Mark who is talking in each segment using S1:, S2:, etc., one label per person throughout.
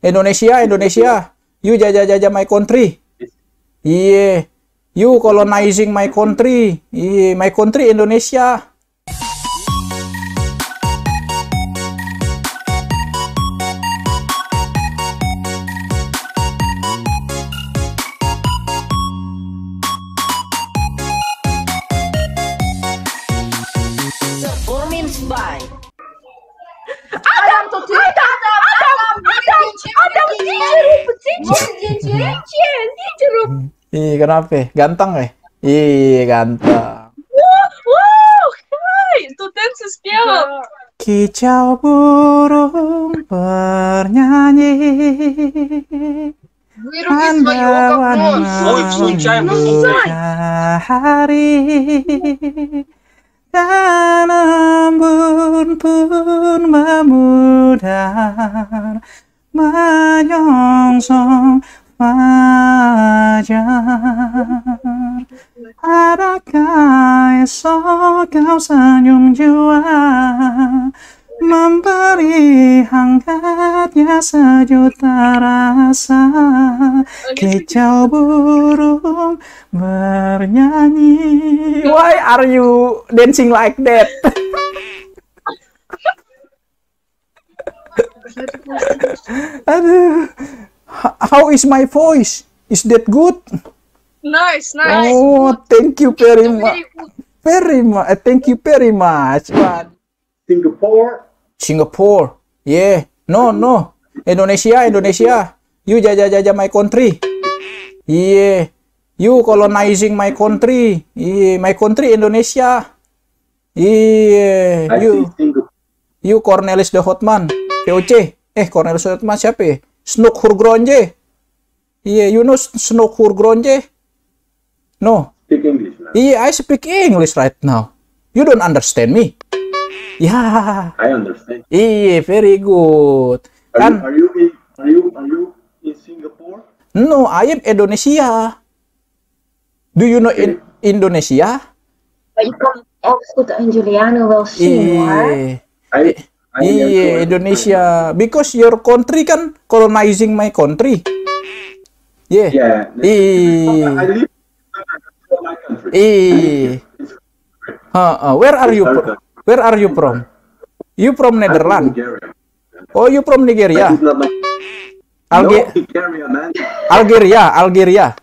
S1: Indonesia, Indonesia. You jajah my country. Iya. You colonizing my country. Iya, my country Indonesia.
S2: By
S3: Adam,
S1: Ih, kenapa? Ganteng ya? Ih, ganteng.
S3: Wow, hai, tuh dance спела.
S1: Kicau burung bernyanyi.
S2: выруби свое говно.
S4: Ой, случайно.
S1: Hari dan embun pun memudar menyongsong fajar. Adakah esok kau senyum jua, memberi hangatnya sejuta rasa. Kicau burung bernyanyi. Why are you dancing like that? Aduh. How is my voice? Is that good?
S3: Nice, nice.
S1: Oh, thank you very much.
S3: Very good.
S1: Very much. Thank you very much. What?
S4: Singapore.
S1: Singapore. Yeah. No, no. Indonesia, Indonesia. You jajah my country. Yeah. You colonizing my country. Yeah. My country Indonesia. Yeah. You Cornelis de Houtman. VOC. Cornelis de Houtman siapa ya? Snoek Hurgronje. Yeah, you know Snoek Hurgronje? No.
S4: Speak English now.
S1: Yeah, I speak English right now. You don't understand me? Yeah.
S4: I understand.
S1: Iya, very good. Kan?
S4: Are you in Singapore?
S1: No, I am Indonesia. Do you know Indonesia?
S2: Maar je kan ook goed aan Juliano wel zien, hoor.
S1: Iya, Indonesia. Because your country kan colonizing my country. Yeah.
S4: Yeah.
S1: Iya.
S4: I live in my country.
S1: Iya. Where are you? Where are you from? You from Netherlands?
S4: Bulgaria.
S1: Oh, you from Nigeria?
S4: That is not my... No, Bulgaria, man.
S1: Algeria.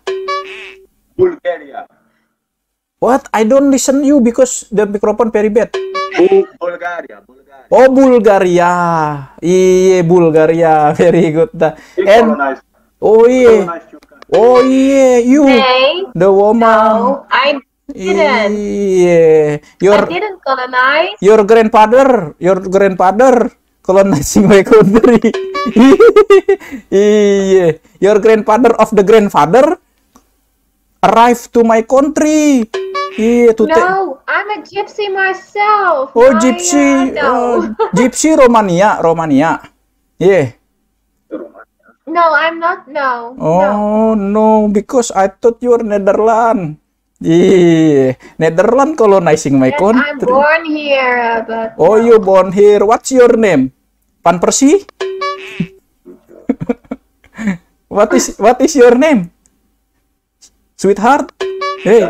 S4: Bulgaria.
S1: What? I don't listen you because the microphone very bad.
S4: Bulgaria.
S1: Oh, Bulgaria. Iya, Bulgaria. Very good. Oh iya. Oh iya, you.
S2: Nee,
S1: The woman.
S2: no, I didn't.
S1: Iya.
S2: I didn't colonize.
S1: Your grandfather colonizing my country. Iya. Your grandfather of the grandfather arrived to my country. Iya,
S2: No, I'm a gypsy myself.
S1: Oh,
S2: Maya,
S1: gypsy.
S2: no.
S1: Gypsy Romania. Yeah.
S2: No, I'm not. No. No.
S1: Oh, no, because I thought you were Netherlands. Yeah, Netherlands colonizing my
S2: Yes,
S1: country.
S2: I'm born here, but
S1: Oh,
S2: no.
S1: you born here. What's your name? Van Persie? What is your name? Sweetheart? Hey,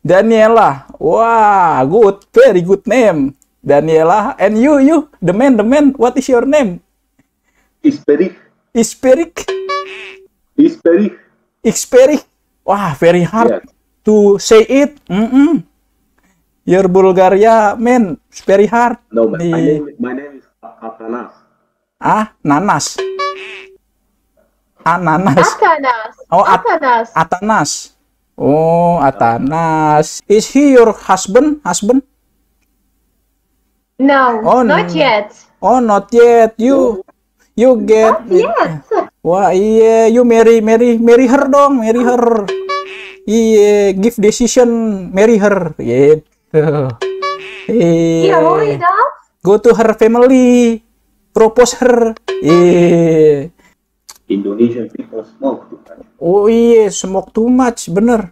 S1: Daniela. Wow, good. Very good name. Daniela. And you, the man. What is your name?
S4: Isperik.
S1: Isperik. Wah, very hard to say it. Your Bulgaria, man, very hard.
S4: No, my name is Atanas.
S1: Nanas. Nanas.
S2: Atanas.
S1: Oh,
S2: Atanas.
S1: Atanas. Oh, Atanas. Is he your husband?
S2: No,
S1: Oh,
S2: not yet.
S1: Oh, not yet. You get.
S2: Not yet.
S1: Wah, iya, you marry her dong, marry her. Iya, give decision, marry her. Gitu.
S2: Hier, hoor je dat?
S1: Go to her family, propose her. Iya.
S4: Indonesian people smoke too much.
S1: Oh iya, smoke too much, bener.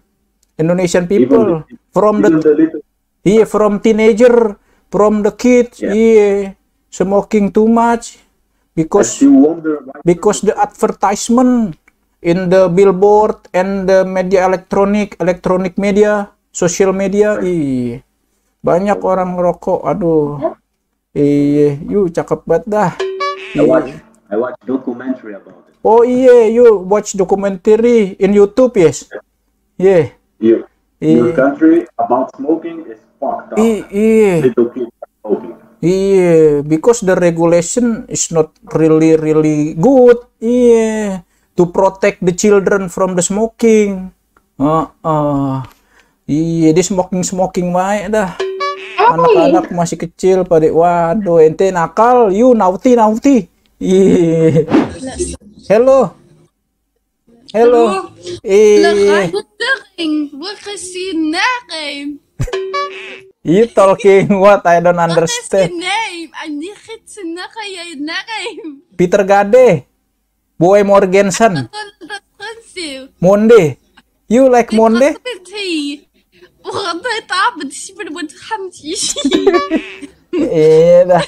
S1: Indonesian people from teenager, from the kids,
S4: Yeah.
S1: iya, smoking too much. because
S4: You wonder why
S1: because the advertisement in the billboard and the media electronic media, social media, banyak orang ngerokok. Aduh, you cakep banget dah.
S4: I watch documentary about it.
S1: Oh you watch documentary in YouTube, yes? Yeah.
S4: Your country about smoking is fucked up. Little kids are smoking.
S1: Because the regulation is not really good. To protect the children from the smoking. Di smoking baik dah. Anak-anak masih kecil pada, waduh, ente nakal, you naughty. Hello. You talking what? I don't understand. Peter Gade, Boy Morgensen, Monde. You like Monde? Dah.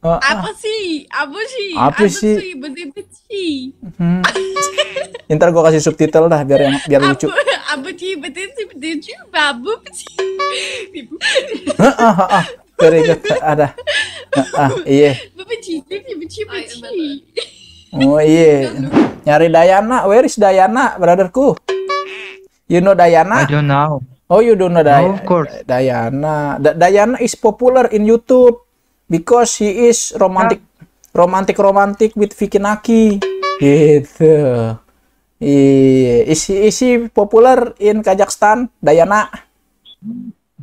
S1: Apa sih? Ntar gua kasih subtitle dah biar lucu. Very good. Ada. Iya. Oh iya. Nyari Dayana. Where is Dayana, brotherku? You know Dayana?
S5: I don't know.
S1: Oh, you don't know
S5: No, of course.
S1: Dayana. Dayana is popular in YouTube because she is romantic with Vicky Naki. Gitu. Is she popular in Kazakhstan, Dayana?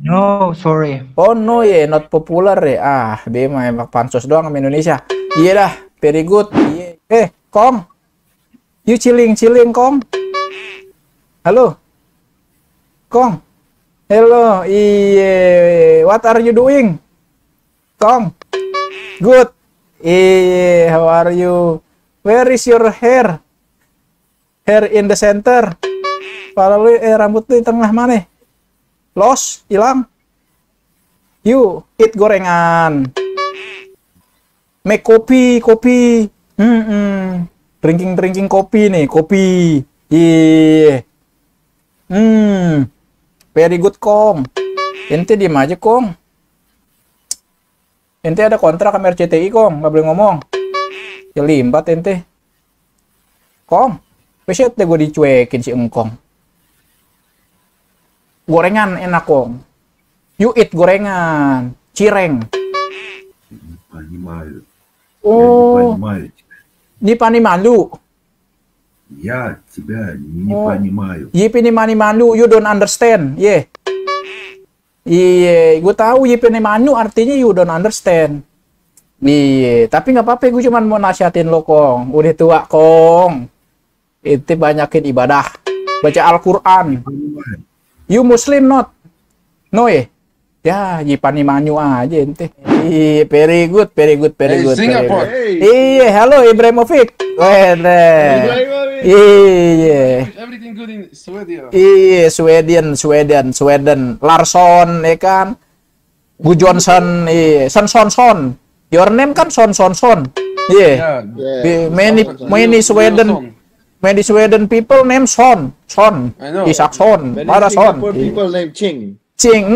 S5: No, sorry.
S1: Oh no, not popular ya. Dia mah pansos doang sama Indonesia. Iya dah, very good. Kong. You chilling, Kong. Halo. Kong. Hello. What are you doing? Kong. Good. How are you? Where is your hair? Hair in the center. Kepala lu, rambut lu di tengah mana? Lost, hilang. You eat gorengan. Make kopi. Drinking kopi nih, kopi. Very good, Kong. Ente diem aja, Kong. Ente ada kontrak sama RCTI, Kong. Nggak boleh ngomong. Ya limbat ente. Kong, besok deh gue dicuekin si Engkong. Gorengan enak, Kong. You eat gorengan. Cireng.
S6: Понимаю.
S1: Oh,
S6: Понимаю тебя.
S1: ni pani malu.
S6: Я тебя не понимаю.
S1: Yipi ni mani malu, you don't understand. Iya, gue tahu yipi ni manu artinya you don't understand. Iya, tapi nggak apa-apa, gue cuma mau nasihatin lo, Kong. Udah tua, Kong. Itu banyakin ibadah, baca Al-Quran. You Muslim not? No ya, Jipani Manyu aja ente. Iya, very good.
S7: Singapore.
S1: Iya, halo Ibrahimovic. Iya.
S7: Everything good in Sweden.
S1: Iya, Sweden. Larsson, ya kan? Gu Johnson, iya. Son. Your name kan Son. Iya. Many Sweden people name Son.
S7: I know.
S1: Isakson, Marason.
S8: People named Ching.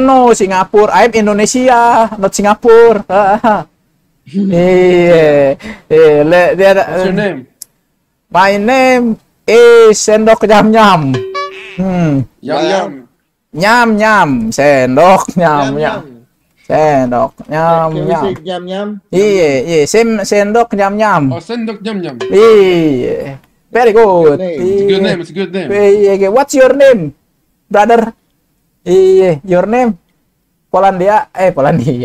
S1: No, Singapore. I'm Indonesia, not Singapore. Iya.
S7: What's your name?
S1: My name is Sendok Nyam. Nyam. Sendok Nyam. Sendok Nyam. Iya. Sendok Nyam.
S7: Oh, Sendok Nyam.
S1: Iya. Very good.
S7: It's a good name.
S1: Iya. What's your name, brother? Iya, your name? Polandia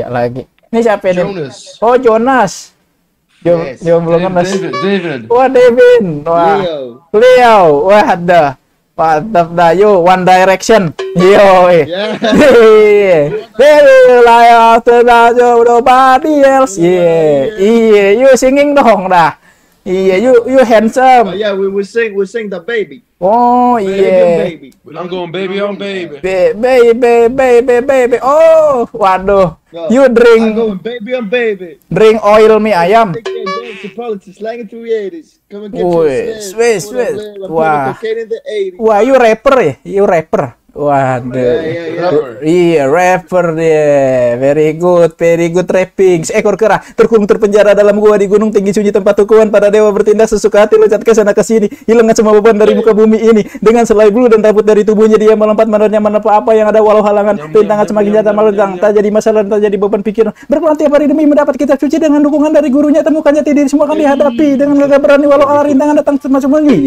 S1: lagi. Ini siapa nih?
S7: Jonas.
S1: Oh, Jonas. Belum kenal.
S7: David.
S1: Wah, Devin. Wah. Leo. Wah, ada. Mantap dah. Yo, One Direction. Yo. Like after that, nobody else. Iya. You singing dong dah. Iya, you handsome.
S8: yeah, we sing the baby.
S1: Oh iya.
S8: Baby.
S7: I'm going baby on baby.
S1: Baby. Oh, waduh. You
S8: I'm
S1: drink
S8: going baby on baby.
S1: oil mie ayam.
S8: Take care of dance to politics, slang it through the 80s. Come and get
S1: Wih,
S8: your
S1: sweet.
S8: Wah.
S1: Wah.
S8: Cocaine in the 80s.
S1: Wah, you rapper ya? You rapper. Waduh.
S7: Rapper.
S1: Iya, rapper dia. Very good rapping. Seekor kera terkurung terpenjara dalam gua di gunung tinggi sunyi tempat hukuman para dewa bertindak sesuka hati loncat ke sana ke sini. Hilangkan semua beban dari muka bumi ini. Dengan selai bulu dan rambut dari tubuhnya dia melompat menurutnya menepa apa yang ada walau halangan. Rintangan semakin nyata melentang. Tak jadi masalah, tak jadi beban pikiran. Berpelan tiap hari demi mendapat kitab suci dengan dukungan dari gurunya. Temukan jati diri semua akan dihadapi dengan gagah berani walau ala rintangan datang semacam lagi.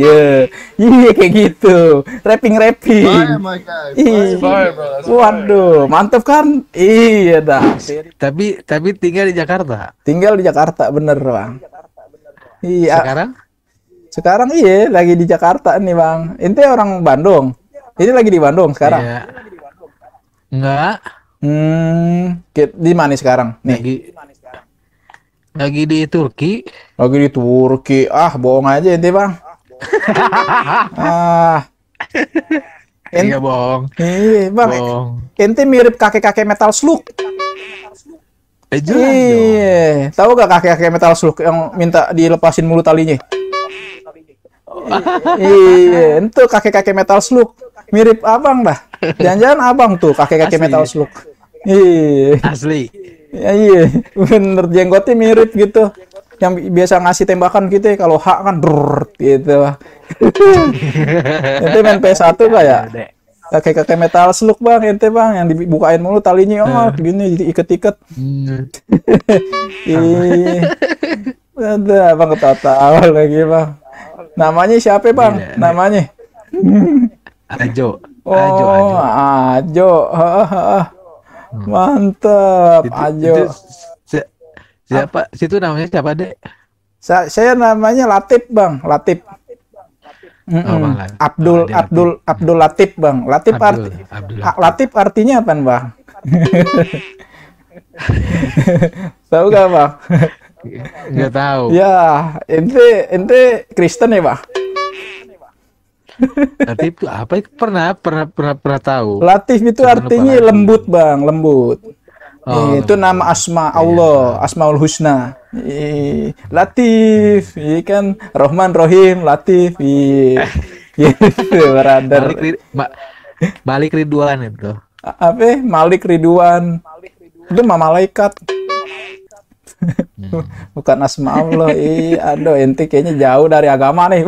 S1: Iya kayak gitu. Rapping.
S8: Fire, my guy.
S7: Fire, bro. That's
S1: Waduh, mantap kan? Iya dah.
S9: Tapi tinggal di Jakarta.
S1: Tinggal di Jakarta, bener bang. Iya.
S9: Sekarang
S1: Iya, lagi di Jakarta nih bang. Ente orang Bandung. Ini lagi di Bandung sekarang.
S9: iya. Enggak.
S1: Di mana sekarang? Nih.
S9: Lagi di Turki.
S1: Lagi di Turki. Ah, bohong aja ente bang.
S9: Iya bohong.
S1: Iya bang.
S9: Bohong.
S1: Ente mirip kakek-kakek Metal Slug.
S9: Jelas dong.
S1: Iya. Tahu gak kakek-kakek Metal Slug yang minta dilepasin mulu talinya? Iya, itu kakek-kakek Metal Slug. Mirip abang dah. Jangan-jangan abang tuh kakek-kakek
S9: Asli.
S1: Metal Slug. Iya.
S9: Asli.
S1: Iya, bener jenggotnya mirip gitu. Yang biasa ngasih tembakan gitu ya, kalau hak kan drrrt gitu. Ente main PS1 kayak kakek-kakek Metal Slug bang, ente bang yang dibukain mulu talinya, gini diikat-ikat. Iya. Ada abang ketawa lagi bang. Namanya siapa bang?
S9: Gila,
S1: Namanya?
S9: Ajo.
S1: Oh, Ajo. Mantap, Ajo.
S9: Siapa? Situ namanya siapa, Dek?
S1: Saya namanya Latif, Bang. Latif.
S9: Bang,
S1: Abdul Latif, Bang. Latif Latif artinya apa, Bang? Tahu gak, Bang?
S9: Nggak tahu.
S1: Ya, ente Kristen ya, Bang?
S9: Latif itu apa? Pernah tahu.
S1: Latif itu artinya lembut, Bang, lembut. Itu nama asma Allah, Asmaul Husna. Latif, iya kan, Rohman Rohim, Latif, iya. Gitu, brother.
S9: Malik Ridwan itu.
S1: Apa? Malik Ridwan. Itu mah malaikat. Bukan asma Allah. Aduh, ente kayaknya jauh dari agama nih.